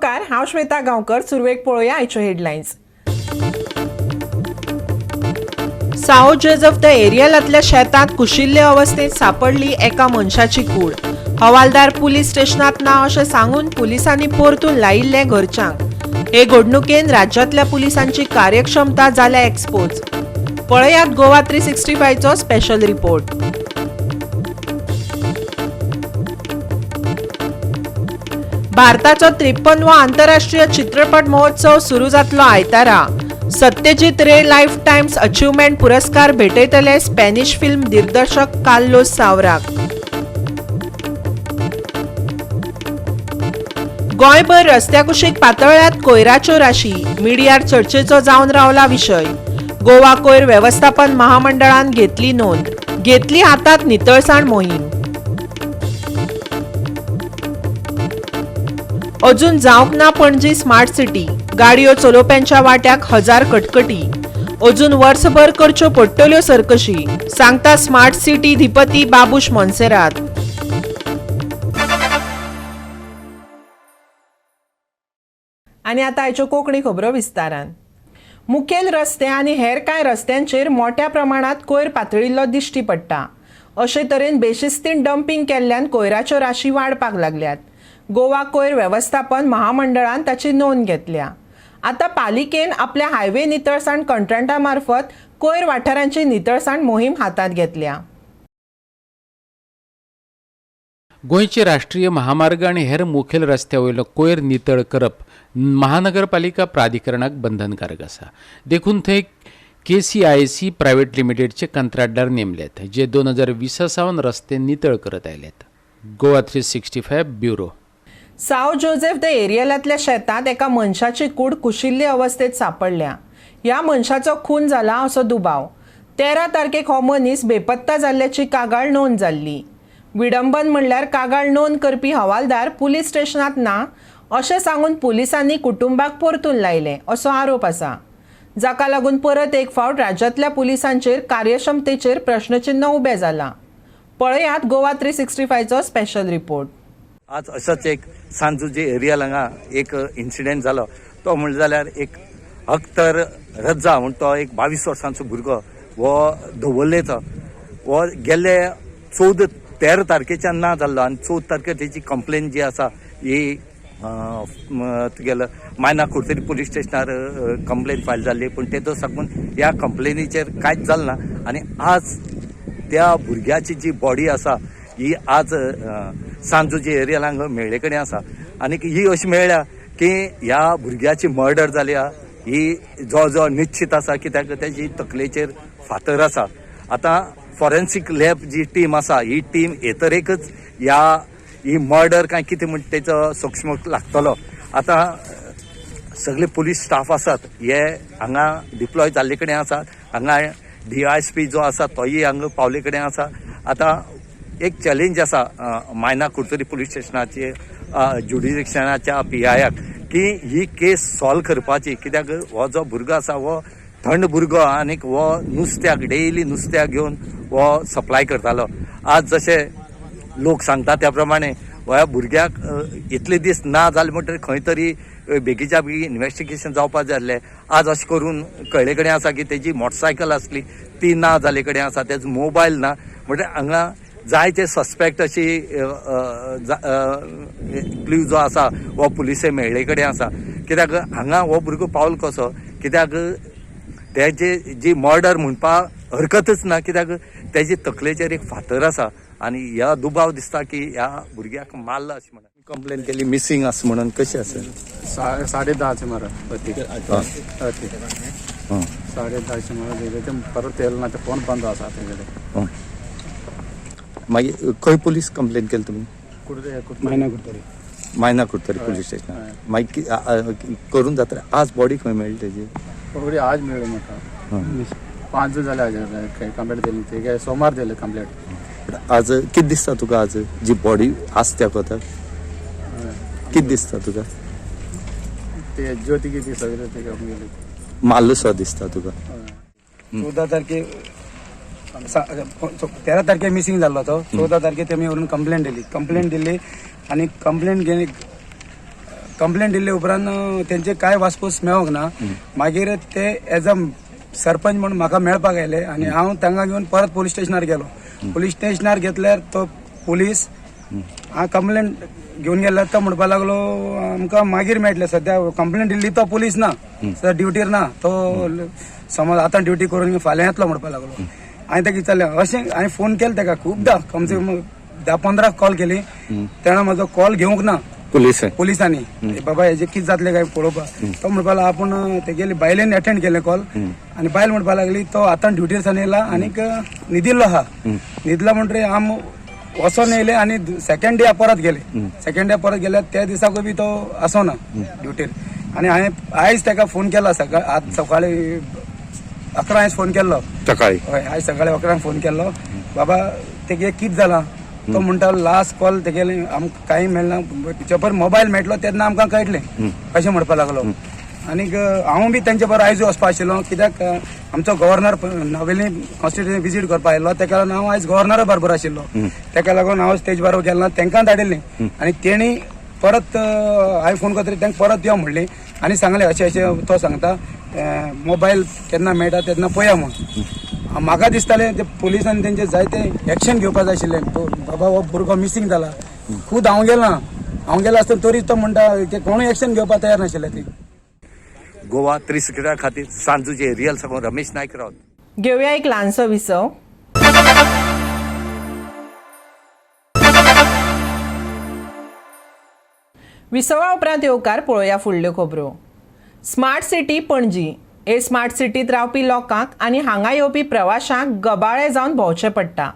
गांवकार, हांव श्वेता गांवकर. सुरवेक पळोवया आयच्यो हेडलायन्स. साओ जोजफ the एरियलांतल्या शेतांत कुशिल्ले अवस्थेत सापडली एका मनशाची कूड. हवालदार पुलीस स्टेशनात ना अशें सांगून पुलिसांनी परतून लायिल्लें घरच्यांक. हे घडणुकेन राज्यांतल्या पुलिसांची कार्यक्षमता जाल्या एक्सपोज. पळयात गोवा 365चो स्पेशल रिपोर्ट. भारताचो 53वो आंतरराष्ट्रीय चित्रपट महोत्सव सुरू जातलो आयतारा. सत्यजीत रे लायफ टायम्स अचिव्हमेंट पुरस्कार भेटयतले स्पॅनिश फिल्म दिग्दर्शक कार्लोस सावराक. गोंयभर रस्त्या कुशीक पातळ्ळ्यात कोयराच्यो राशी. मिडियार चर्चेचो जावन रावला विशय. गोवा कोयर वेवस्थापन महामंडळान घेतली नोंद, घेतली हातात नितळसाण मोहीम. अजून जावंक ना पणजी स्मार्ट सिटी. गाडयो चलोवप्यांच्या वाट्याक हजार कटकटी. अजून वर्सभर करच्यो पडटल्यो सरकशी, सांगता स्मार्ट सिटी धिपती बाबूश मोन्सेरात. आनी आतां आयच्यो कोंकणी खबरो विस्तारान. मुखेल रस्ते आनी हेर कांय रस्त्यांचेर मोट्या प्रमाणात कोयर पातळिल्लो दिश्टी पडटा. अशे तरेन बेशिस्तीन डंपींग केल्ल्यान कोयराच्यो राशी वाडपाक लागल्यात. गोवा कोयर वेवस्थापन महामंडळान ताची नोंद घेतल्या. आतां पालिकेन आपल्या हायवे नितळसाण कंत्राटा मार्फत कोयर वाठारांची नितळसाण मोहीम हातांत घेतल्या. गोंयचे राष्ट्रीय महामार्ग आनी हेर मुखेल रस्त्या वयलो कोयर नितळ करप महानगरपालिका प्राधिकरणाक बंधनकारक आसा. देखून थंय KCIC private लिमिटेडचे कंत्राटदार नेमल्यात, जे 2020 सावन रस्ते नितळ करत आयल्यात. Goa 365 bureau. São Joseph the एरियलांतल्या शेतांत एका मनशाची कूड कुशिल्ले अवस्थेत सापडल्या. ह्या मनशाचो खून जाला असो दुबाव. 13 तारखेक हो मनीस बेपत्ता जाल्ल्याची कागाळ नोंद जाल्ली. विडंबन म्हणल्यार कागाळ नोंद करपी हवालदार पुलीस स्टेशनात ना अशें सांगून पुलिसांनी कुटुंबाक परतून लायलें असो आरोप आसा, जाका लागून परत एक फावट राज्यांतल्या पुलिसांचेर कार्यक्षमतेचेर प्रश्नचिन्ह उबें जालां. पळयात गोवा 365चो स्पेशल रिपोर्ट. आज असोच एक सांजुजे एरिया हांगा एक इन्सिडेंट जालो. तो म्हणलें जाल्यार एक अख्तर रज्जा म्हण तो एक 22 वर्सांचो भुरगो हो दवर्लेचो, हो गेल्ले 14-13 तारखेच्यान ना जाल्लो आनी 14 तारखेर तेजी कंप्लेन जी आसा ही तुगेलो मायना कुडतरी पुलीस स्टेशनार कंप्लेन फायल जाल्ली, पूण तेदो साकून ह्या कंप्लेनीचेर कांयच जालें ना. आनी आज त्या भुरग्याची जी बॉडी आसा ही आज सांजुजे एरिया हांगा मेळ्ळे कडेन आसा. आनी ही अशी मेळ्ळ्या की ह्या भुरग्याची मर्डर जाल्या ही जवळ जवळ निश्चित आसा, कित्याक तेजी तकलेचेर फातर आसा. आतां फॉरेन्सीक लॅब जी टीम आसा ही टीम येतरेकच ह्या ही मर्डर काय कितें म्हण तेचो सूक्ष्म लागतलो. आतां सगळे पुलीस स्टाफ आसात हे हांगा डिप्लॉय जाल्ले कडेन आसात. हांगा DISP जो आसा तोय हांगा पावले कडेन आसा. आतां एक चॅलेंज आसा मायना कुडतरी पुलीस स्टेशनाचे ज्युडिशिशनाच्या PIक की ही केस सॉल्व करपाची, कित्याक हो जो भुरगो आसा हो थंड भुरगो आनीक हो नुस्त्याक डेली नुस्त्याक घेवन हो सप्लाय करतालो. आज जशे लोक सांगता त्या प्रमाणे ह्या भुरग्याक इतले दीस ना जाले म्हणटकीर खंय तरी बेगीच्या बेगीन इन्वेस्टिगेशन जावपाक जाय आसलें. आज अशें करून कळ्ळे कडेन आसा की तेजी मोटरसायकल आसली ती ना जाले कडेन आसा, तेजो मोबायल ना, म्हणटकीर हांगा जायते सस्पेक्ट अशी क्ल्यू जो आसा हो पुलिसे मेळ्ळे कडेन आसा. कित्याक हांगा हो भुरगो पावलो कसो, कित्याक तेजे जी मर्डर म्हणपाक हरकतच ना, कित्याक तेजे तकलेचेर एक फातर आसा आनी ह्या दुबाव दिसता की ह्या भुरग्याक मारला अशें म्हणून कंप्लेन केली मिसींग आसा म्हणून. कशी आसा? 10:30 सुमार अती 10:30 सुमार ते परत येयलो ना, ते फोन बंद आसा तेगेले. मागीर खंय पुलीस कंप्लेन केली तुमी? मायना कुडतरी. मायना कुडतरी पुलीस स्टेशनार. मागीर करून जाता. आज बॉडी खंय मेळ्ळी तेजी? बॉडी आज मेळ्ळी म्हाका. 5 दीस जाले आज कंप्लेंट दिली, ते सोमार दिले कंप्लेंट. आज कितें दिसता तुका? आज जी बॉडी आसा त्या कोताक कितें दिसता तुका? ते ज्योती किती सगळे ते गेले. मारलो सो दिसता तुका? 14 तारखे 13 तारखे मिसिंग जाल्लो तो. 14 तारखे तेमी व्हरून कंप्लेंट दिली. कंप्लेंट दिली आनी कंप्लेंट कंप्लेंट दिल्ले उपरांत तेंचे कांय वासपूस मेळोंक ना. मागीर ते एज अ सरपंच म्हूण म्हाका मेळपाक आयले आनी हांव तांकां घेवन परत पोलीस स्टेशनार गेलो. पोलीस स्टेशनार घेतल्यार तो पोलीस हांव कंप्लेंट घेवन गेल्यार तो म्हणपाक लागलो आमकां मागीर मेळटले, सद्या कंप्लेंट दिल्ली तो पोलीस ना, सद्या ड्युटीर ना, तो समज आतां ड्युटी करून फाल्यां येतलो म्हणपाक लागलो. हांवें ताका विचारलें अशें, हांवें फोन केलो ताका खूबदां, कमसे कम 10-15 कॉल केली, तेणें म्हजो कॉल घेवंक ना पोलिसांनी. बाबा हेजे कितें जातलें काय पळोवपाक. तो म्हणपाक लागलो आपूण तेगेली बायलेन एटेंड केलें कॉल आनी बायल म्हणपाक लागली तो आतां ड्युटीर सावन येयला आनीक न्हिदिल्लो आहा. न्हिदला म्हणटकीर आम वचोन येयले आनी सेकंड डे परत गेले. सेकंड डे परत गेल्यार त्या दिसाकूय बी तो आसना ड्युटीर. आनी हांवें आयज ताका फोन केला सकाळ, आज सकाळी 11 फोन केल्लो. सकाळी? हय, आयज सकाळी 11 फोन केल्लो. बाबा तेगे कितें जालां? तो म्हणटा लास्ट कॉल तेगेले आमकां कांय मेळना, पेपर मोबायल मेळटलो तेन्ना आमकां कळटलें अशें म्हणपाक लागलो. आनीक हांव बी तेंचे बरोबर आयज वचपा आशिल्लो, कित्याक आमचो गव्हर्नर नावेली कॉन्स्टिट्युएन्सी विजीट करपाक आयिल्लो, तेका लागून हांव आयज गव्हर्नरा बरोबर आशिल्लो, तेका लागून हांव तेजे बरोबर गेलो ना, तेंकां धाडिल्लें. आनी तेणी परत हांवें फोन करतकीर तांकां परत यो म्हणलें आनी सांगलें अशें अशें तो सांगता मोबायल केन्ना मेळटा तेन्ना पळया म्हूण. म्हाका दिसतालें ते पोलिसांनी तेंचे जायते एक्शन घेवपाक जाय आशिल्लें. बाबा हो भुरगो मिसींग जाला, खूद हांव गेला, हांव गेला आसतना तरी तो म्हणटा ते कोणूय एक्शन घेवपाक तयार नाशिल्ले ती. गोवा 360 खातीर सांजुजे रियल साकून रमेश नायक रावत. घेवया एक ल्हानसो विसव. विसवा उपरांत येवकार पळोवया फुडल्यो खबरो. स्मार्ट सिटी पणजी हे स्मार्ट सिटींत रावपी लोकांक आनी हांगा येवपी प्रवाशांक गबाळे जावन भोंवचें पडटा.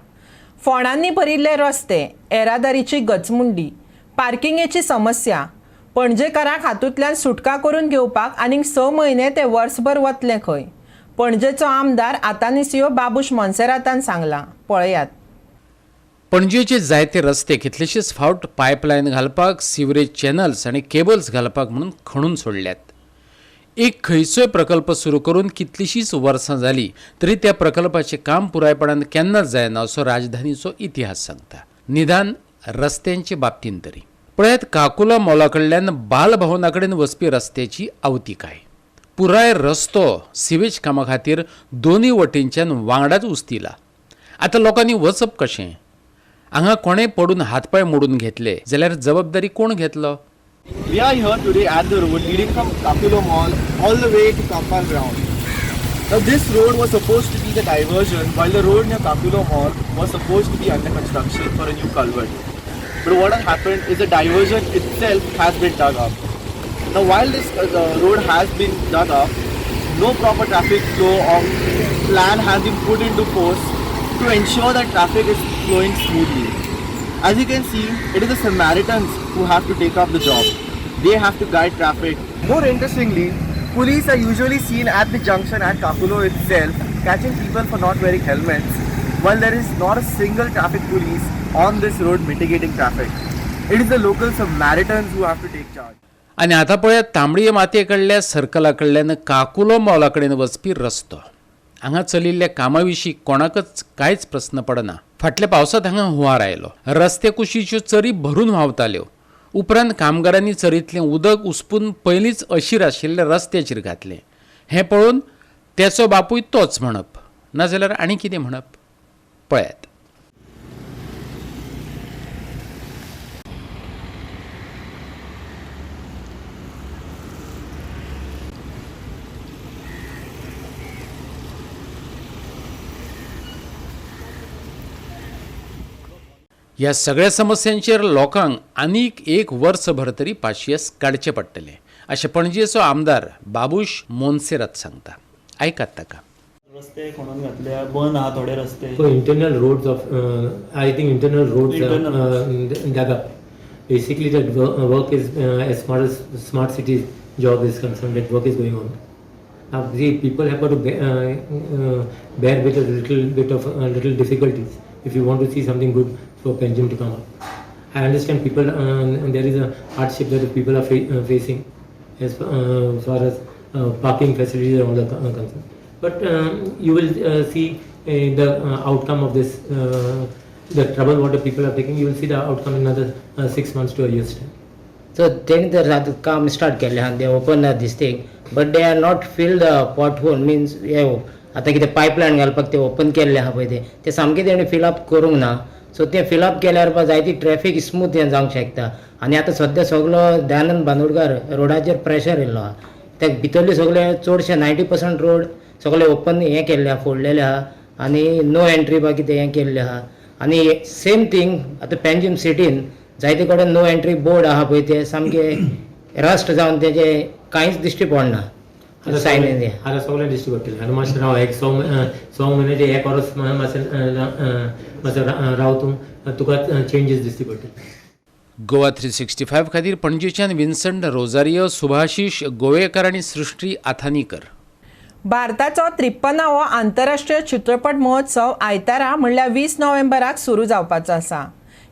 फोंडांनी भरिल्ले रस्ते, येरादारीची गचमुंडी, पार्किंगेची समस्या पणजेकारांक हातूंतल्यान सुटका करून घेवपाक आनीक 6 म्हयने ते वर्सभर वतले खंय, पणजेचो आमदार आतानिसियो बाबूश मोन्सेरातान सांगलां. पळयात. पणजेचे जायते रस्ते कितलेशेच फावट पायपलायन घालपाक, सिवरेज चॅनल्स आनी केबल्स घालपाक म्हणून खणून सोडल्यात. एक खंयचोय प्रकल्प सुरू करून कितलीशींच वर्सां जालीं तरी त्या प्रकल्पाचें काम पुरायपणान केन्नाच जायना असो राजधानीचो इतिहास सांगता, निदान रस्त्यांचे बाबतींत तरी. पळयात काकुला मॉला कडल्यान बालभवना कडेन वचपी रस्त्याची आवतिकाय. पुराय रस्तो सिवेज कामा खातीर दोनूय वटेनच्यान वांगडाच उस्तिला. आतां लोकांनी वचप कशें? हांगा कोणें पडून हातपांय मोडून घेतले जाल्यार जबाबदारी कोण घेतलो? We are here today at the road leading from Kakulo Mall all the way to Campal Ground. Now this road was supposed to be the diversion while the road near Kakulo Mall was supposed to be under construction for a new culvert. But what has happened is the diversion itself has been dug up. Now while this road has been dug up, no proper traffic flow or plan has been put into force to ensure that traffic is flowing smoothly. As you can see, it is the Samaritans who have to take up the job. They have to guide traffic. More interestingly, police are usually seen at the junction at Kakulo itself, catching people for not wearing helmets, while there is not a single traffic police on this road mitigating traffic. It is the local Samaritans who have to take charge. आनी आतां पळयात तांबडी मातये कडल्या सर्कला कडल्यान काकुलो मॉला कडेन वचपी रस्तो. हांगा चलिल्ल्या कामा विशीं कोणाकच कांयच प्रस्न पडना. फाटल्या पावसांत हांगा हुंवार आयलो. रस्ते कुशीच्यो चरी भरून व्हांवताल्यो. उपरांत कामगारांनी चरींतलें उदक उसपून पयलींच अशीर आशिल्ल्या रस्त्याचेर घातलें. हें पळोवन तेचो बापूय तोच म्हणप, नाजाल्यार आनी कितें म्हणप? पळयात. ह्या सगळ्या समस्यांचेर लोकांक आनीक एक वर्सभर तरी पाशियेस काडचें पडटलें अशें पणजेचो आमदार बाबूश मोन्सेरात सांगता. आयकात ताका. रस्ते खणून घातल्या, बंद आहा थोडे रस्ते. So internal roads of I think internal roads dug up. Basically that work is as far as smart cities job is concerned, that work is going on. Now the people have got to bear with a little bit of little difficulties if you want to see something good for Panjim to come up. I understand people, and there is a hardship that the people are facing as far as parking facilities are all concerned. But you will see the outcome of this, the trouble what the people are taking, you will see the outcome in another 6 months to a year's time. So तेणी तर आतां काम start केल्लें आहा, they open this thing but they are not fill the pot hole. Means हे आतां कितें pipeline घालपाक ते ओपन केल्लें आहा पळय, ते सामकें तेणी फिलअप करूंक ना. सो ते फिलअप केल्यार बा जायती ट्रॅफीक स्मूथ हें जावंक शकता. आनी आतां सद्या सगलो दयानंद बांदोडकार रोडाचेर प्रेशर येयल्लो आहा. ते भितरले सगळे चडशे 90% रोड सगळे ओपन हें केल्ले आहा, फोडलेले आहा आनी नो एंट्री बा कितें हें केल्लें आहा. आनी सेम थींग आतां पेंजीम सिटीन जायते कडेन नो एंट्री बोर्ड आहा पळय, ते सामके रस्ट जावन तेजे कांयच दिश्टी पडना सायन. आतां सगळें दिश्टी पडटलें. आनी मातशें राव एक स म्हयन्याचे एक वर्स मातशें मातशें राव तूं, तुका चेंजीस दिश्टी पडटले. गोवा 365 खातीर पणजेच्यान विन्संट रोजारियो, सुभाषीश गोवेकर आनी सृष्टी आथानीकर. भारताचो 53वो आंतरराष्ट्रीय चित्रपट महोत्सव आयतारा म्हणल्यार 20 नोव्हेंबराक सुरू जावपाचो आसा.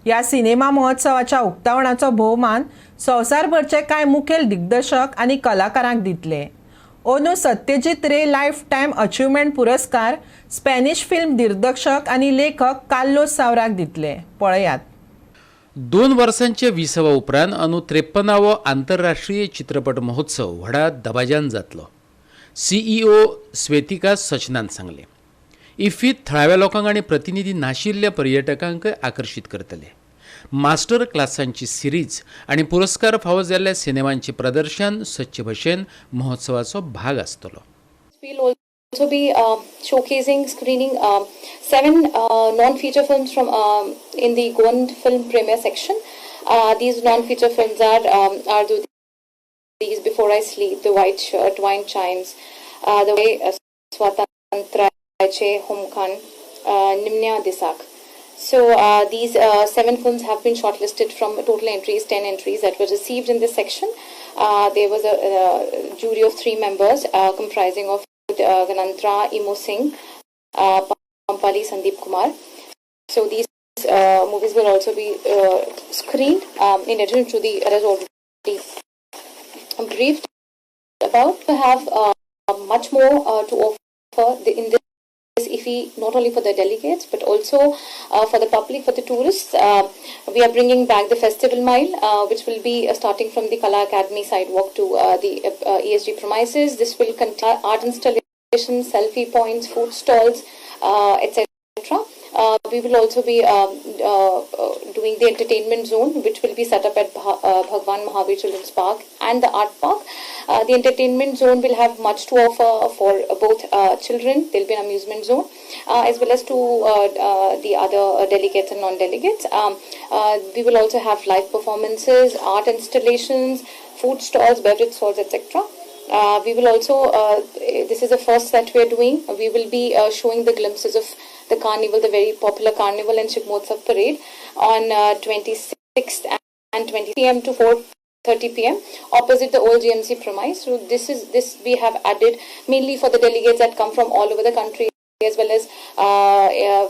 ह्या सिनेमा महोत्सवाच्या उक्तावणाचो भोवमान संवसारभरचे कांय मुखेल दिग्दर्शक आनी कलाकारांक दितले. अंदू सत्यजीत रे लायफ टायम अचिव्हमेंट पुरस्कार स्पॅनिश फिल्म दिग्दर्शक आनी लेखक कार्लोस सावराक दितले. पळयात. 2 वर्सांच्या विसवा उपरांत अंदू 53वो आंतरराष्ट्रीय चित्रपट महोत्सव व्हडा दबाज्यान जातलो, सीईओ स्वेतिका सचनान सांगलें. इफ्फीत थळाव्या लोकांक आनी प्रतिनिधी नाशिल्ल्या पर्यटकांकय आकर्शीत करतले. मास्टर क्लासांची सिरीज आनी पुरस्कार फावो जाल्ल्या सिनेमांचें प्रदर्शन सदचे भशेन महोत्सवाचो भाग आसतलो. We'll also be showcasing, screening 7 non-feature films from in the Goan film premiere section. These non-feature films are These Before I Sleep, The White Shirt, Wine Chimes, The Way Swatantrayache Homkhan, Nimnya Disak. So these 7 films have been shortlisted from total entries, 10 entries that were received in this section. There was a jury of 3 members comprising of Ganantra, Imo Singh, Pampali, Sandeep Kumar. So these movies will also be screened in addition to the others already briefed about. We have much more to offer in this IFFI, not only for the delegates but also for the public, for the tourists. We are bringing back the Festival Mile, which will be starting from the Kala Academy sidewalk to the ESG premises. This will contain art installations, selfie points, food stalls, etc. We will also be doing the entertainment zone, which will be set up at Bhagwan Mahavir Children's Park and the Art Park. The entertainment zone will have much to offer for both children. There will be an amusement zone, as well as to the other delegates and non-delegates. We will also have live performances, art installations, food stalls, beverage stalls, etc. We will also, this is the first that we are doing, we will be showing the glimpses of the carnival, the very popular carnival and Shigmotsav parade on 26th and 20 p.m. to 4:30 p.m. opposite the old GMC premise. So this we have added mainly for the delegates that come from all over the country as well as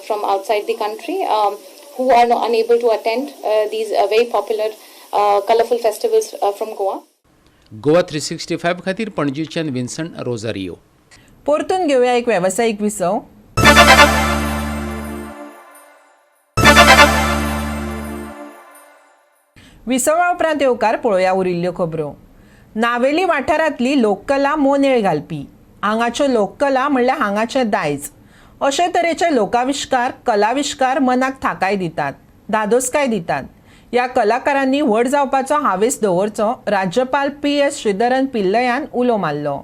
from outside the country, who are not unable to attend these very popular colorful festivals from Goa. Goa 365 खातीर पणजेच्यान विन्संट Rosario. परतून घेवया एक वेवसायीक विसव. विसवा उपरांत येवकार पळोवया उरिल्ल्यो खबरो. नावेली वाठारांतली लोककला मोनेळ घालपी. हांगाच्यो लोककला म्हणल्यार हांगाचें दायज. अशे तरेचे लोकाविश्कार, कलाविश्कार मनाक थाकाय दितात, धादोसकाय दितात. ह्या कलाकारांनी व्हड जावपाचो हावेस दवरचो, राज्यपाल पी.एस. श्रीधरन पिल्लयान उलो मारलो.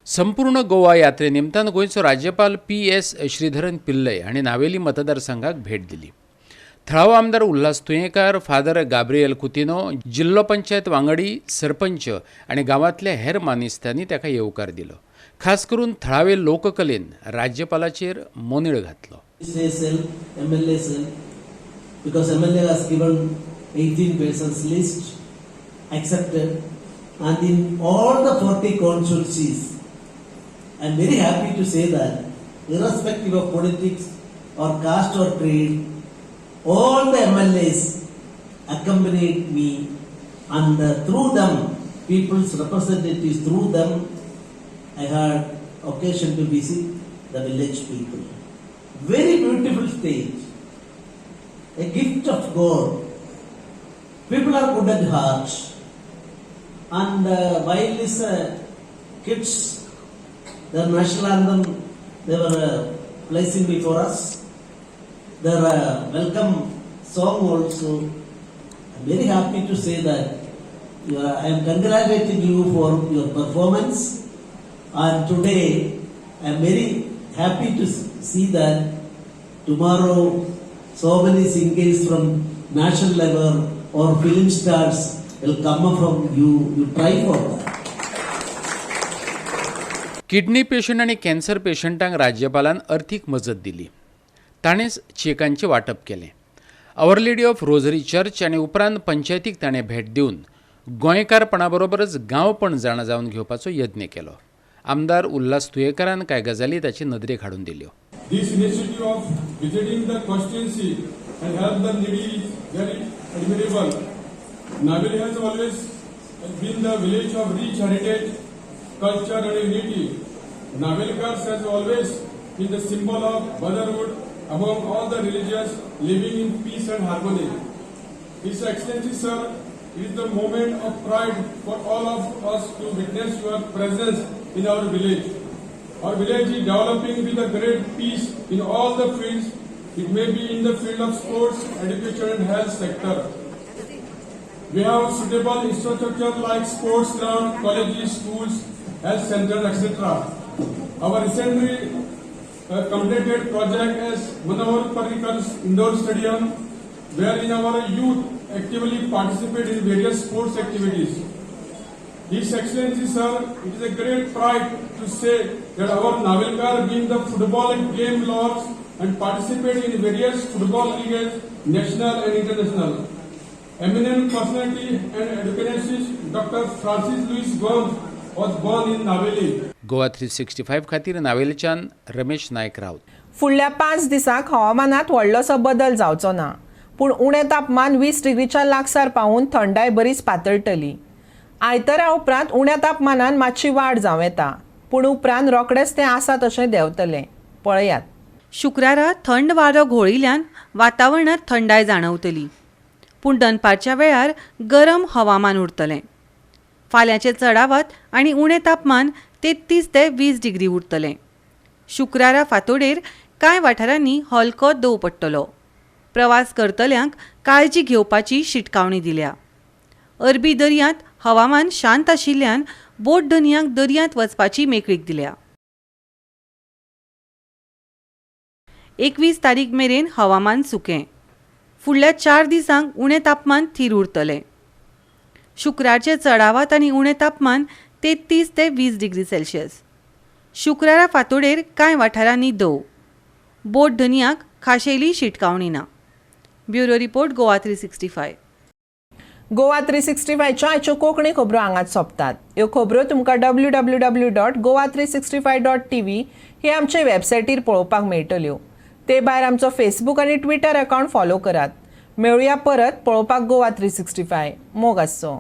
संपूर्ण गोवा यात्रे निमतान गोंयचो राज्यपाल पी.एस. श्रीधरन पिल्लय हांणी नावेली मतदारसंघाक भेट दिली. थळावो आमदार उल्हास तुयेंकार, फादर गाब्रियल कुतिनो, जिल्लो पंचायत वांगडी, सरपंच आनी गांवांतल्या हेर मानेस्तांनी ताका येवकार दिलो. खास करून थळावे लोककलेन राज्यपालाचेर मोनेळ घातलो. MLA cell, because MLA has given 18 persons list accepted, and in all the 40 constituencies, I am very happy to say that irrespective of politics or caste or creed, all the MLAs accompanied me, and through them, people's representatives, through them, I had occasion to visit the village people. Very beautiful state, a gift of God. People are good at heart. And while this kids, their national anthem, they were placing before us. Their welcome song also. I'm very happy to say that I am congratulating you for your performance. And today, I am very happy to see that tomorrow so many singers from national level or film stars will come up from you. You try for that. Kidney patient आनी cancer पेशंटांक राज्यपालान अर्थीक मजत दिली. ताणेंच चेकांचें वांटप केलें. Our lady of rosary church आनी उपरांत पंचायतीक ताणें भेट दिवन गोंयकारपणा बरोबरच गांवपण जाणा जावन घेवपाचो यत्न केलो. आमदार उल्हास तुयेकारान कांय गजाली ताचे नदरेक हाडून दिल्यो. This initiative of visiting the constituency and help the needy is very admirable. Navelim has always been the village of rich heritage, culture and unity. Navelikars has always been the symbol of brotherhood among all the religions living in peace and harmony. His Excellency Sir, it is the moment of pride for all of us to witness your presence in our village. Our village is developing with a great pace in all the fields. It may be in the field of sports, education and health sector. We have suitable infrastructure like sports ground, colleges, schools, health centers, etc. Our recently completed project is Manohar Parrikar's Indoor Stadium, wherein our youth actively participate in various sports activities. His Excellency Sir, it is a great pride to say that our Navelkar being the football game lords and participate in various football leagues, national and international. Eminent personality and educationist Dr. Francis Louis Gomes was born in Naveli. Goa 365 खातीर नावेलच्यान रमेश नायक राऊत. फुडल्या 5 दिसांक हवामानात व्हडलोसो बदल जावचो ना, पूण उणें तापमान 20 डिग्रीच्या लागसार पावून थंडाय बरीच पातळटली. आयतारा उपरांत उण्या तापमानान मातशी वाड जावं येता, पूण उपरांत रोखडेंच तें आसा तशें देंवतलें. पळयात. शुक्रारा थंड वारो घोळिल्ल्यान वातावरणांत थंडाय जाणवतली, पूण दनपारच्या वेळार गरम हवामान उरतलें. फाल्यांचें चडावत आनी उणें तापमान 33 ते 20 डिग्री उरतलें. शुक्रारा फांतोडेर कांय वाठारांनी हलको दंव पडटलो. प्रवास करतल्यांक काळजी घेवपाची शिटकावणी दिल्या. अरबी दर्यांत हवामान शांत आशिल्ल्यान बोट धनयांक दर्यांत वचपाची मेकळीक दिल्या. 21 तारीख मेरेन हवामान सुकें. फुडल्या 4 दिसांक उणें तापमान थीर उरतलें. शुक्रारचें चडावत आनी उणें तापमान 33 ते 20 डिग्री सेल्सियस. शुक्रारा फांतोडेर कांय वाठारांनी दंव. बोट धनयांक खाशेली शिटकावणी ना. Bureau report, Goa 365. Goa 365च्यो आयच्यो कोंकणी खबरो हांगाच सोंपतात. ह्यो खबरो तुमकां www.goa365.tv हे आमचे वेबसायटीर पळोवपाक मेळटल्यो. ते भायर आमचो फेसबूक आनी ट्विटर अकावंट फॉलो करात. मेळुया परत पळोवपाक गोवा 365. मोग आसचो.